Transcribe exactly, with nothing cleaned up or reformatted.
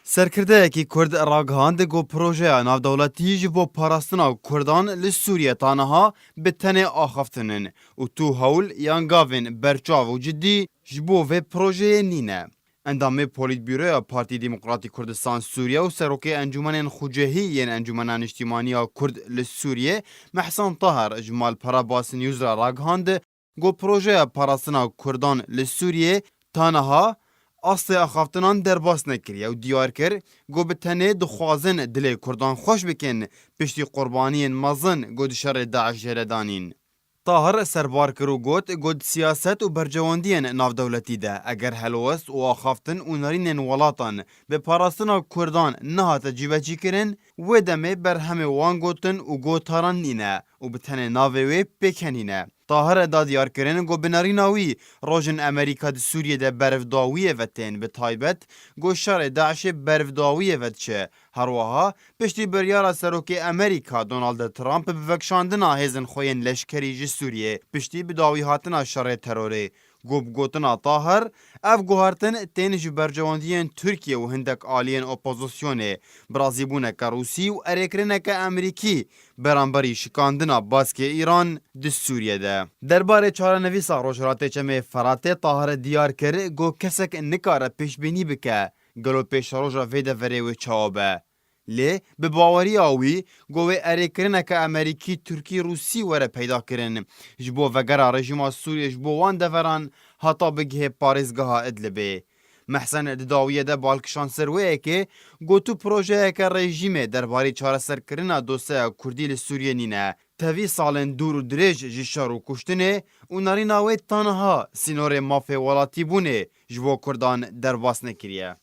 Serkirdeyekî Kurd ragihand ku projeya navdewletî ji bo parastina Kurdan li Sûriye ta niha bi tenê axaftin in û tu hewl yan gavên berçav û cidî ji bo vê projeyê nîne. Endamê Polîtbûroya Partî Demokratî Kurdistan Sûriye û Serokê Encûmenên Xucehî yên Encûmena Niştîmanî ya Kurd li Sûriye Mehsan Tahir ji Malpera Bas News re ragihand ku projeya parastina Kurdan li Sûriyê ta niha astê axaftinan derbas nekiriye û diyar kir ku bi tenê dixwazin dilê Kurdan xweş bikin piştî qurbaniyên mezin ku di şerê DAIŞ jê re danîn. Tahir serbar kir û got ku di siyaset û berjewendiyên navdewletî de eger helwest û axaftin û nerînên welatan bi parastina Kurdan nehate cîbecîkirin, wê demê berhemê wan gotin û gotaran nîne û bi tenê navê wê pêkenîne. Tahir da diyarkirin ku bi nerîna wî rojên Amerîka di Sûriyê de berfdawiyê ve tên, bi taybet ku şerê DAIŞê berfdawiyê ve diçe. Her wiha piştî biryara Serokê Amerîka Donald Trump bi vekişandina hêzên xwe yên leşkerî ji Sûriyê, piştî bi dawîhatina şerê terorê, ku bi gotina Tahir, ev guhertin tên ji berjewendiyên Tirkiye û hindek aliyên opozisyonê, bi razîbûneke Rûsî û erêkirineke Amerîkî beramberî şikandina baskê Îran di Sûriye de. Derbarê çarenivîsa Rojhilatê Çemê Feratê Tahirê diyar kir ku kesek nikare pêşbînî bike gelo pêşeroja vê deverê wê çawa be. Lê bi baweriya wî ku wê erêkirineke Amerîkî, Tirkî, Rûsî were peyda kirin ji bo vegera rejîma Sûriyê ji bo wan deveran heta bigihê parêzgeha Idlibê. Mehsen di dawiyê de bal kişand ser wê yekê, got tu projeyeke rejîmê derbarê çareserkirina dosyeya Kurdî li Sûriyê nîne. Tevî salên dûr û dirêj ji şer û kuştinê û nerîna wê ta niha sînorê mafê welatîbûnê ji bo Kurdan derbas nekiriye.